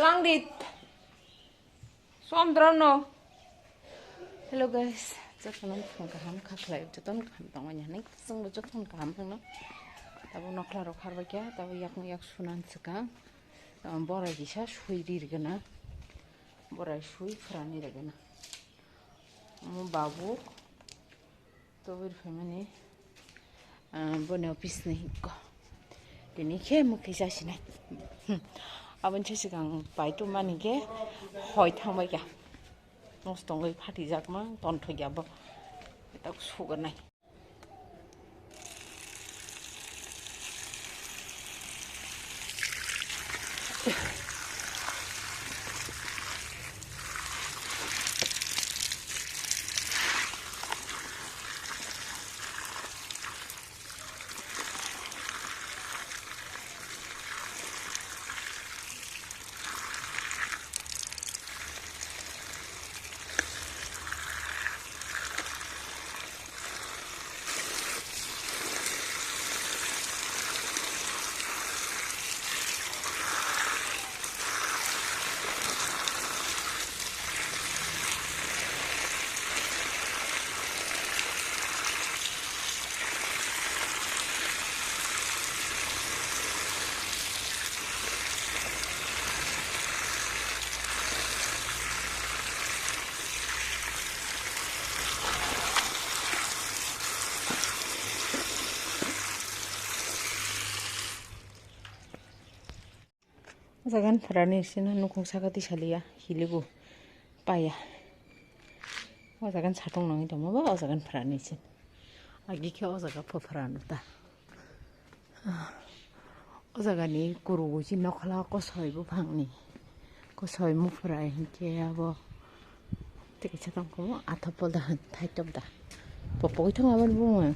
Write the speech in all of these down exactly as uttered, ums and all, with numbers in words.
Langdit. Somdrono. Hello guys, jotono phung kaham kha khlai, jotono kaham tongmani hinwi chwngbo jotono kaham wngno. Tabuk nokla rok kharbai kha, tabuk yakung yak sunan swkang. Borai kisa sui ri rwgwna. Borai sui phrani rwgwna. Omo babu. Tobir phaimani, ah, boni office ni hiko. Tini khe mwkhwi chasinai. Hmm. Aboni se swkang pai tongmani khe hoi thangbai kha. Mostongwi phatijakma, tonthokya bo. Tak suganai. O jaga ni phrani sino nukung saka tisaliya hilibu paya. O jaga ni satung nangwi tongma ba o jaga ni phrani sin. Agi khe o jaga pho phrano ta. O jaga ni kurugo si nokhola kosoi buphang ni. Kosoi muphra hinkhe abo tei kaisa tongkho athapol da han thaitok da. Popogwi thang aboni bumung.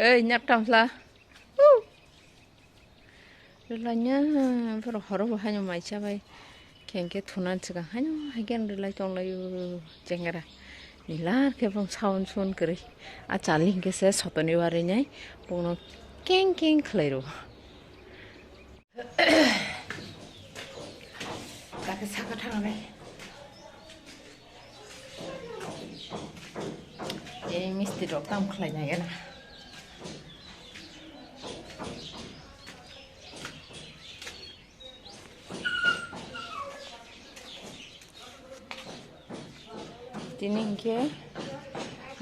Ei, nyap tamsla. Hu. Rwlaina, borok horo bo haino mai chabai. Khe hwnkhe thunan swkang haino haikhe rwlai tonglaio chengra. Nilar khe bong saun sun kwrwi. A chali hwnkhe se sotoni warinai bongno keng keng khlai rwo. Takhe saka thangnai. Ei misti rok tam khlai nai gana. Tini hinkhe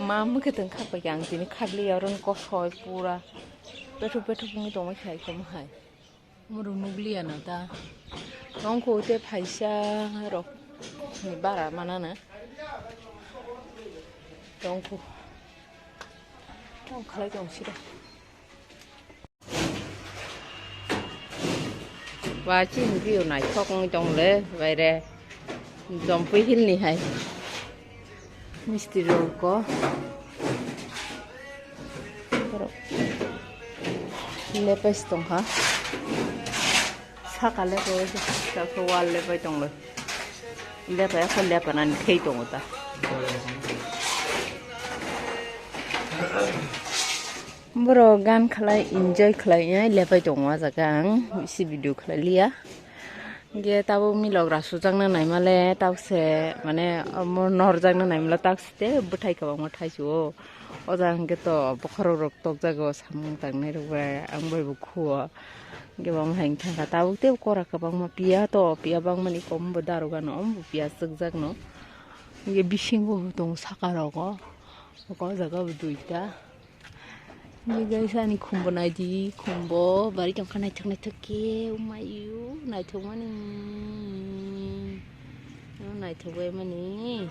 ma mwkhwtwng khakbai khe ang tini khakliya oro kosoi pura bethok bethok wngwi tongma khe hai tongma hai. Murung nukliya no ta. Tongkhu tei phaisa rok ni bara manana. Tongkhu. Tong khalai tong siro. Wa chini view naithok wngwi tong le baire. Jompui hill ni hai. Misti rok ko. Borok lepai se tongkha. Saka lepai, saka wall lepai tonglo. Lepai kho lepanani khei tongo ta. Borok gan khlai enjoy khlai lepai tongo ah jaga ang bisi video khlai liya. Hingke tabuk milogra sujakna naimale tabukse mane omo norjakna naimale tabukse tei bwthai kwbangma thaisio. O jaga hingke to bokhorok rok tokjago samung tangnai rok bai ang bai bo khuo. Hingke bo wng hai wngkha tabuk tei kora kwbangma piya to piya bangmani kom bo daru gano omo bo piya chwkjakno. Hingke bisingo bo tongo saka rogo. O jaga bo duita. Ni guys, ani khumbo naidi, khumbo bari tongkha naithok naithok khe, umayu, naithok mani, o naithok bai mani,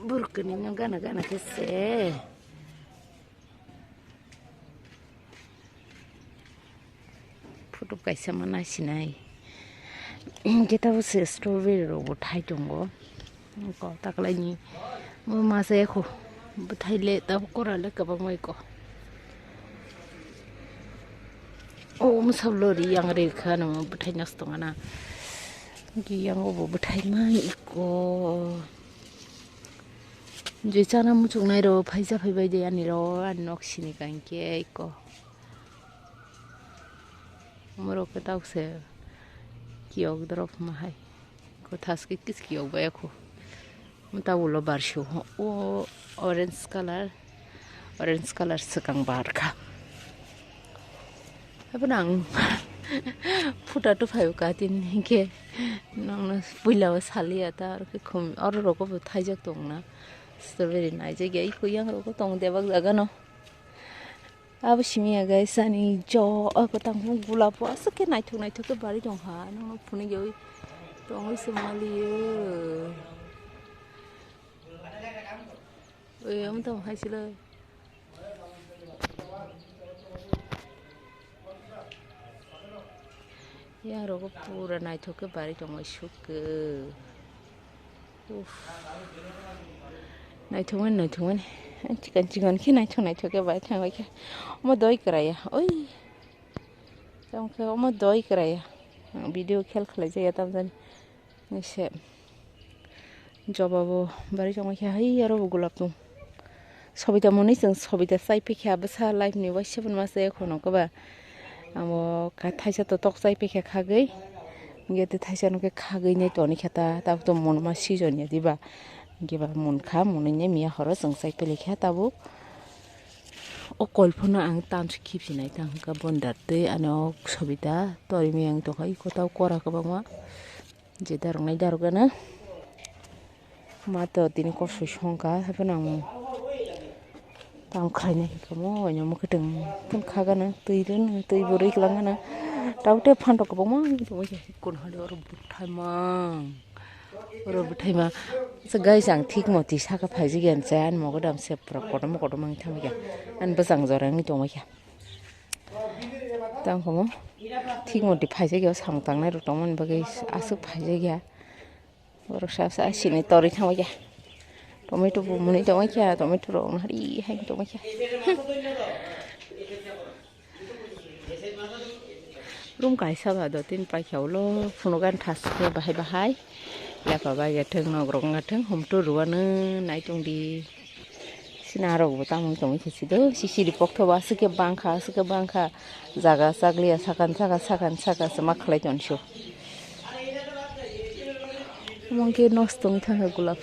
burkuni no gana gana khe se. Photo kaisa ma naisinai. Hingke tabuk se strawberry rok bo thai tongo. Ko taklaini. Mo masa ekho. Bwthai le tabuk kora le kwbangma eko. O mosok lori yang ri kha no bwthai nas tongana. Hingke yang bo bwthai ma eko. Je chana muchung nai ro phaisa phaibai de ani ro ani nok sini kangke eko. Morok ke tok se kiyok drop ma hai. Ko thas ke kis kiyok ba ya ko. Mo ta ulo bar shu ho. O orange color, orange color swkang bar kha. Abo nang phuta tu phaio ka tin hinkhe nang no puila o sali ya ta aro khe khum oro rogo bo thaijak tong na. Strawberry naijak ya, iko yang rogo tong debak jaga no. Abo simi ya guys, ani jo, abo tang gulap o aswk khe naithok naithok khe bari tong kha, nang no phunui ya oi tong oi se mali yo. Oi, amo tamo hai silo. Yang rogo pura naithok khe bari tongwi suk khe. Uff. Naithok mani, naithok mani. Chikon chikon khe naithok naithok khe bari thangwi khe. Omo doi kwraya. Oi. Tamo khe omo doi kwraya. Ang video khel khlai jaya tamjani. Nise. Jobabo bari tongma khe hai aro bo gulab tong. Sobita mwnwi chwng sobita chai pikha bwsa life ni waisa phano masa ekhono kwba. Amo ka thaisa to tok chai pikha khagwi. Hinkhe tei thaisa no khe khagwi nai toni khe ta tabuk to mun ma season ya diba. Hinkhe ba mun kha, mwnwi nai miya horo chwng chai pili kha tabuk. O kol phano ang tamsa khibsi nai tang kha bonda tei ano sobita tori miyang tongkha iko tau kora kwbangma. Je darok nai darok gana. Ma to tini kosoi songkha, haphano ang tamo khlainai hinkhe mo, oino mwkhwtwng tun kha gana, twi rwno, twi bo rwi kwlang gana. Tabuk tei phan rok kwbangma wngwi tongwi khe, kun hade oro bwthaimang, oro bwthaima. Guys, ang thik moti saka phaijak ya, ani mogodam se pura kotorma kotorma wngwi thangwi kha, ani bwsang jora wngwi tongwi kha. Tang phungo thik moti phaijak ya, samung tangnai rok tongmani bagwi aswk phaijak ya. Borok sa sa sini torwi thangwi ya. Tomato bo mwnwi tongwi kha, tomato rok nahari hai tongwi kha. Room kaisa ba do tin paikha ulo phunukani thas khe bahai bahai. Yapha bai ya thwng, nok rok wng ya thwng, hum tour rwano nai tong di. Sina rok bo tamo tongwi khe sido, sisiri pokthok aswk khe bangkha, aswk khe bangkha. Jaga chakliya sakan saka, sakan saka se ma khlai tong sio. Omo khe nosto wng thangkha gulab.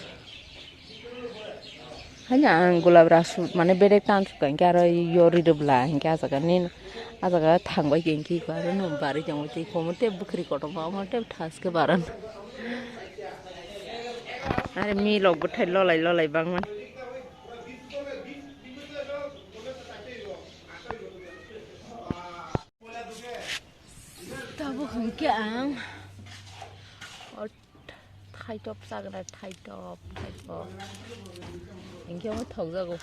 Haino ang gulab rasu mane bedek tan suka hinkhe aro yo ri rwbla hinkhe ah jaga nini ah jaga thang bai khe hinkhe iko aro no bari tongo tei komo tei bwkhri kotorma omo tei thas khe baran. Are mi rok bwthai lolai lolai bangmani. Tabuk hinkhe ang o thaitop chagra thaitop thaitop hinkhe omo thokjago.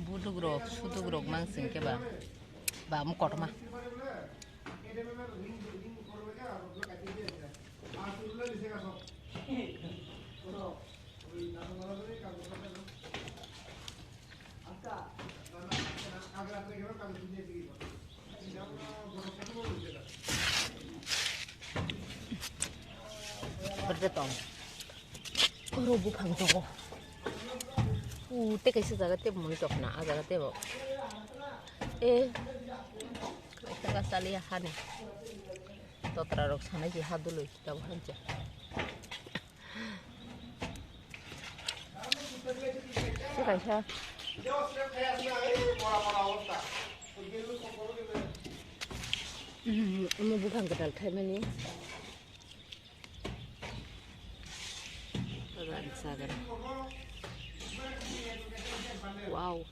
Buduk rok, suduk rok mang sing khe ba, ba mo kotorma. Berbe tong. Oro buphang tongo. U te kaisa jaga tebo muni tokna, ah jaga tebo. E, kaisa saliya hani. Totra rok sanai si hadului tabo hancha. Se kaisa. Omo buphang kwtal thaimani. Sagan, sagan. Wow.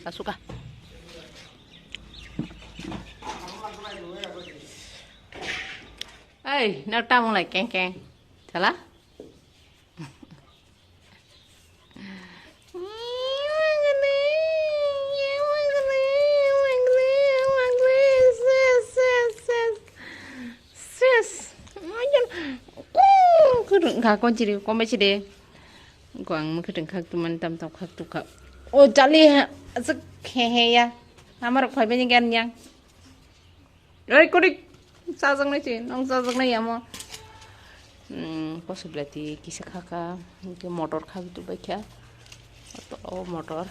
Asuka. Ei, nak tamung lai keng keng. Salah? Sis. Ga kon chiri, kon bai chiri. Ko ang mukhe tong khak tumani tam tam khak tukha. O chali ha, aswk he he ya. Amarok phaibai ni gan yang. Oi, kodik. Chajaknai se, nong chajaknai amo. Hmm, koso belati kisa khaka, hingke motor khak tubai kha. Oto o motor.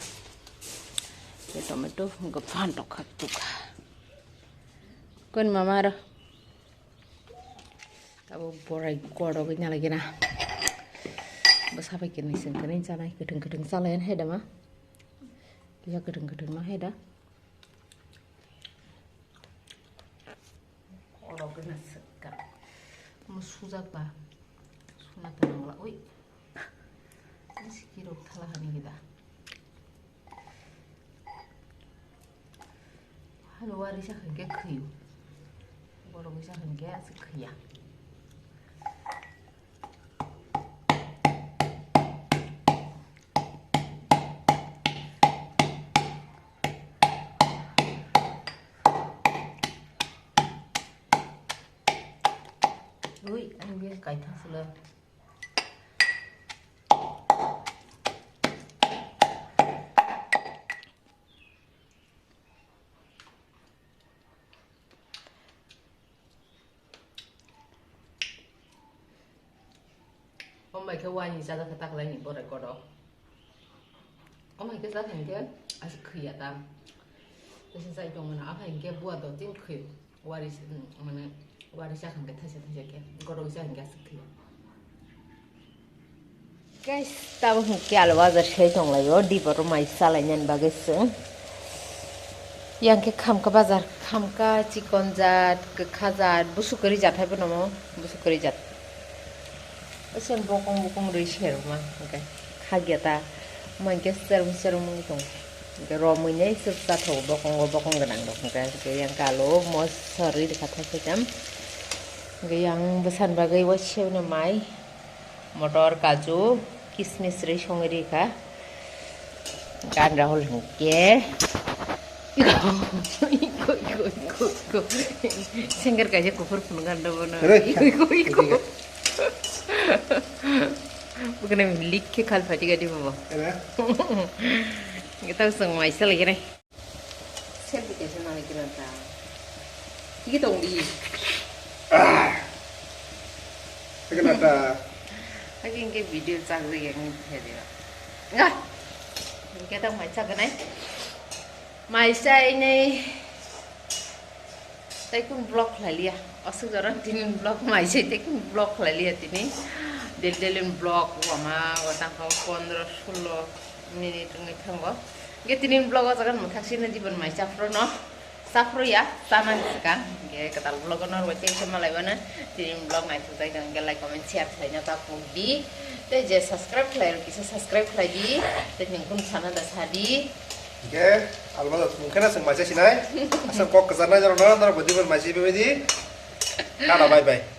Ke tomato, hingke phantok khak tukha. Kon mama ro. Abo borai kodo gina lagi na. Bo sabai kini sing kini chanai, ketheng ketheng chalayan hai da ma. Kisa ketheng ketheng ma hai da. Oro gana sekka. Mo sujak ba. Suna ta nangla. Ui. Ini sikirok thala hani gida. Halo wari sa hingke khiyo. Borok wisa hingke aswk khiya. Ui, ang bil kaithang sila. Omo bai khe wani chajak khe taklaini borai kodo. Omo hai khe chak hinkhe aswk khwi ya ta. Tesa chai tongmani, aphai hinkhe buwa do tin khwi. Wari, mm, mane, wari chak hinkhe thaisa thaisa khe, gorok chak hinkhe aswk khwi ya. Guys, tabuk hinkhe alu bajar sai tonglaio, diboro mai chalainani bagwi chwng. Yang khe khamkha bajar, khamkha chikon jat, kwkha jat, busuk kwrwi jat hai bono, busuk kwrwi jat. Osen bokong bokong rwi serma, hwnkhe khagya ta, omo hwnkhe serwng serwng wngwi tongo. Hwnkhe romwi nai swk chathogo bokongo, bokong gwnang rok hwnkhe, hwnkhe yang kalo mosori rwkha thaichai tam. Hwnkhe yang bwsani bagwi waisano mai, motor, kaju, kismis rwi songwi rikha. Gan Rahul hwnkhe. Iko, iko, iko, iko, iko. Sengkar kaisa kuphur phunukha bono. Hore. Iko, iko, iko. Iko. Bukne milik khe khal phati gadi bobo. Hore. Kita usung maisa lagi nih. Selfie kaisa nang kira ta. Iki tong di. Ah. Iki nata. Lagi ingke video chak lagi yang ini dia. Enggak. Ingke tong maisa kenai. Maisa ini. Tei kun vlog khlai liya. Aswk jora tini vlog maisai tei kun vlog khlai liya tini. Daily daily vlog wama watang kho pondro solo minute wngwi thango. Ge tini vlog o jaga mwthak sini jibon mai chaphro no. Chaphro ya, chana ni swkang. Ge kwtal vlog no rwai tei se malai bana. Tini vlog nai thok jai tong ge like comment share khlai na ta pok di. Tei je subscribe khlai rw kisa subscribe khlai di. Tei nung kun sana da sa di. Hingke almada thumung kheno chwng mai chai sinai. Aswk kok kwcharnai norok no, norok bo dibon mai chai bai di. Tata, bye bye.